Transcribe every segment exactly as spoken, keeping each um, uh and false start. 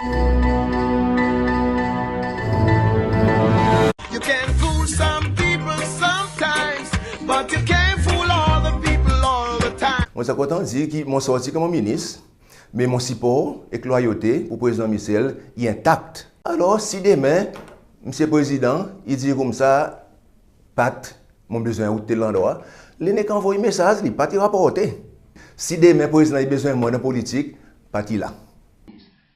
You can fool some people sometimes, but you can't fool all the people all the time. Mon ti a kontan dir ki mon sorti konman minis, me mon sipor ek lwayote pour Prezidan Michel i entak. Alor, si demen Msye Prezidan i dir koumsa, Pat, mon bezwen ou tel landrwa, li nek anvoy mesaz, li pa ti raporte. Si demen Prezidan i bezwen mwan dan politik, Pat i la.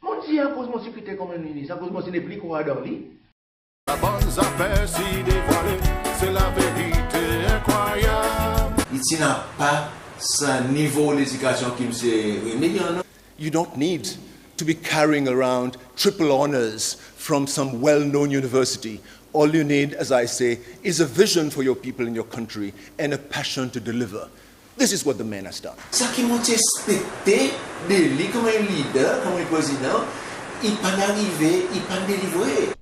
Mon dir akoz mon ti kit li konman minis, akoz mon ti nepli krwar dan li. Sa bann zafer si devwale, se laverite enkrwayab. I ti napa sa nivo ledikasyon ki Msye Rene i annan. You don't need to be carrying around triple honors from some well-known university. All you need, as I say, is a vision for your people and your country and a passion to deliver. This is what the man has done. Sa ki mon ti ekspekte de li konman en lider, konman en prezidan, i pa'n arive, i pa'n delivre.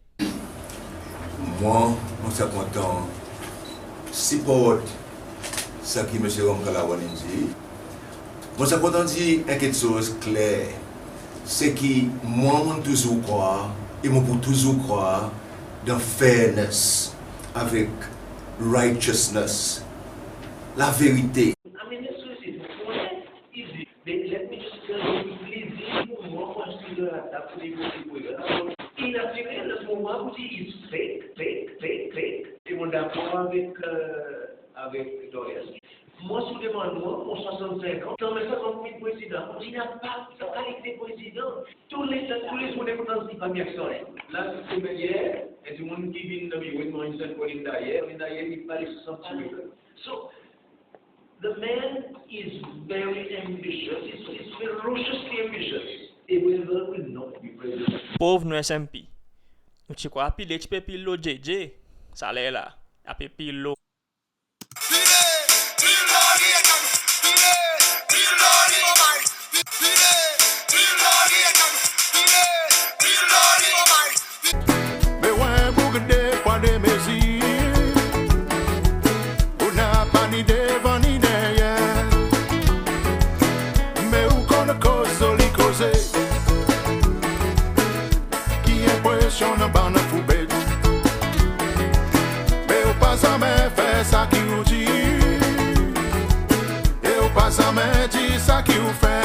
Mwan, mon ti a kontan siport sa ki Msye Ramkalawan in dir. Mon ti a kontan dir en keksoz kler, se ki mwan, mon touzour krwar, e mon pou touzour krwar dan fairness avek righteousness, laverite. I mean, it's easy. But let me just tell you, i plezir pour mwan konstwi dan latab pour negosye pour li. I natirel pour mwan pour dir it's fake, fake, fake, fake. E mon dakor avek, euh, avek Dorian. Mwan, si ou demann mwan, mon swasannsenk an, kanmenm sa konm prezidan, i napa sa kalite prezidan. Tou le, tou le zournen mon antann dir pa byen aksyon. La, se yer, en dimoun ki vin dan biro mwan, Saint Paul, dayer, dayer, i pa le santi. So, the man is very ambitious, he's, he's ferociously ambitious. He will, will not be president. Pov nou S N P. Nou ti krwar pile ti pe pil lo J J, sa ler la, i a pe pil lo. Me wen boug de pwa de mezir, ou napa ni devan ni deryer. Me ou konn koz zoli koze, ki enpresyon bann fou bet. Me ou pa zanmen fer sa ki ou dir, e ou pa zanmen dir sa ki ou fer.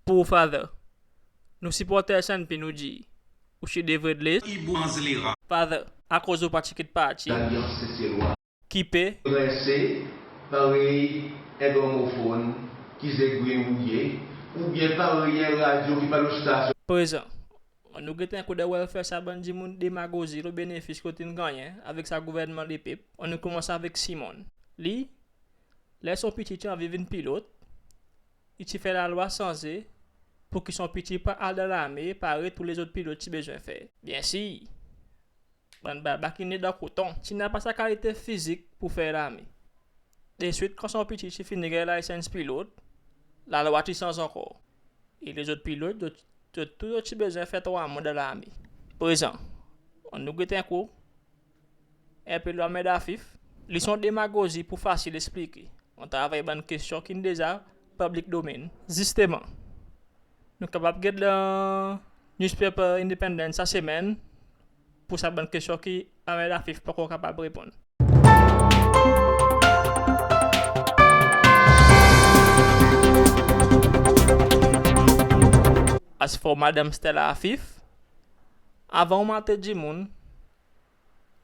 Pour Father, nou siporter S N P nou dir, ou ti devret li. Father, akoz ou pa ti kit parti ki pe rense parey en gramofon ki zegwi rouye, oubyen parey en radyo ki pa lo stasyon. Prezan, annou get en kou dan welfare sa bann dimoun demagozi lo benefis ki zot in gannyen avek sa gouvernman lepep. Annou konmans avek Simon. Li, ler son piti ti anvi vin pilot, i ti fer lalwa sanze pour ki son piti pa al dan larme parey tou lezot pilot ti bezwen fer. Byensir, bann baba ki ne dan koton ti napa sa kalite fizik pour fer larme. Deswit, kan son piti ti fini ganny license pilot, lalwa ti sanz ankor. E lezot pilot, zot, zot tou zot ti bezwen fer trwa mwan dan larme. Prezan, annou get en kou en pe lo Ahmed Afif. Li son demagozi pou fasil eksplike, atravyer bann kestyon ki'n deza public domain. Zisteman, nou kapab get dan newspaper Independent sa semenn pour sa bann kestyon ki Ahmed Afif pa ankor kapab reponn. As for Madanm Stella Afif, avan ou maltret dimoun,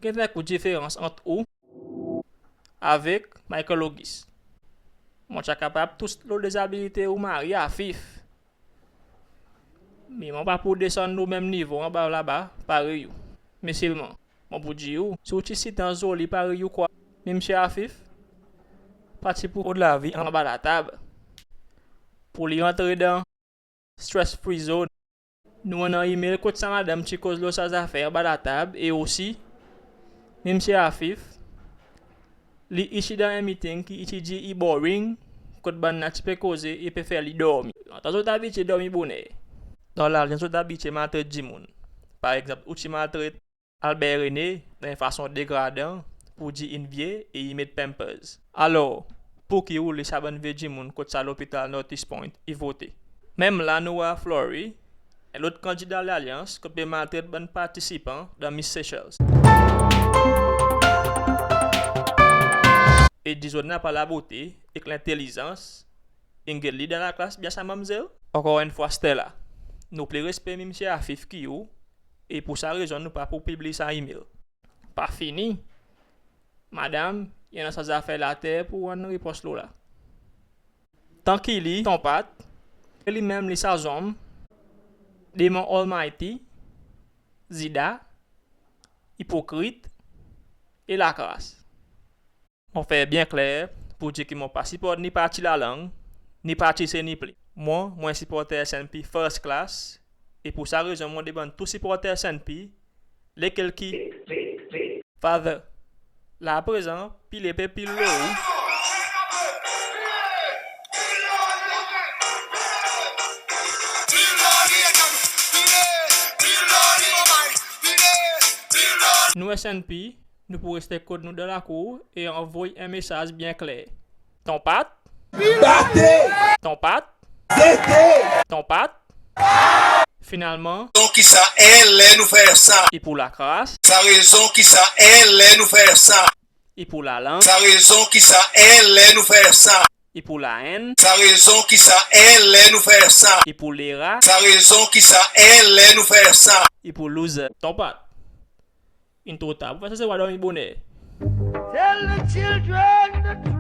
gen en kou diferans ant ou avek Michael Auguste. Mon ti a kapab tous lo dezabilite ou mari Afif. Me mon pa pou desann lo menm nivo anba laba parey ou. Me selman, mon pou dir ou, si ou ti sitan zoli parey ou krwar, me Msye Afif pa ti pou rod lavi anba latab. Pou li antre dan stress free zone. Nou annan email kot sa madanm ti koz lo sa zafer anba latab, e osi, me Msye Afif, li isi dan en meeting ki i ti dir i boring, kot bann la ti pe koze e pe fer li dormi. Lontan zot abitye dormi boner. Dan laliny zot abitye maltret dimoun. Par egzanp, ou ti maltret Albert René dan en fason degradan pour dir in vye e i met Pampers. Alor, pou ki ou les sa bann vye dimoun kot sa lopital North East Point i vote? Menm la nou war Flory, en lot kandida Lalyans kot pe maltret bann partisipan dan Miss Seychelles. E di zot napa labote ek lentelizans, in get li dan laklas byen sa manmzel? Ankor enn fwa Stella, nou pli respe Mimsye Afif ki ou, e pour sa rezon nou pa pou pibliy sa email. Pa fini. Madanm, i annan sa zafer later pour ou annan repons lo la. Tankili, Ton Pat, li menm li sa zonm, demon Almighty, Zida, ipokrit, e lakras. Mon fer byen kler pour dir ki mon pa siport ni parti Lalang, ni parti Se Nou Pli. Mwan, mon en siporter SNP first class, e pour sa rezon mon demann tou siporter SNP, lekel ki... Father, la aprezan, pile pe pil lo ou. Nou SNP, nou pou reste kot nou dan lakour e anvoy en mesaz byen kler. Ton Pat? Bate! Ton Pat? Zete! Ton Pat? Finalman, rezon ki sa, e ler nou fer sa, i pour lakras. Sa rezon ki sa, e ler nou fer sa, i pour lalang. Sa rezon ki sa, e ler nou fer sa, i pour laenn. Sa rezon ki sa, e ler nou fer sa, i pour lera. Sa rezon ki sa, e ler nou fer sa, i pour loser. Ton Pat, in tro tar pour fer sa, se war dormi boner. Tell the children the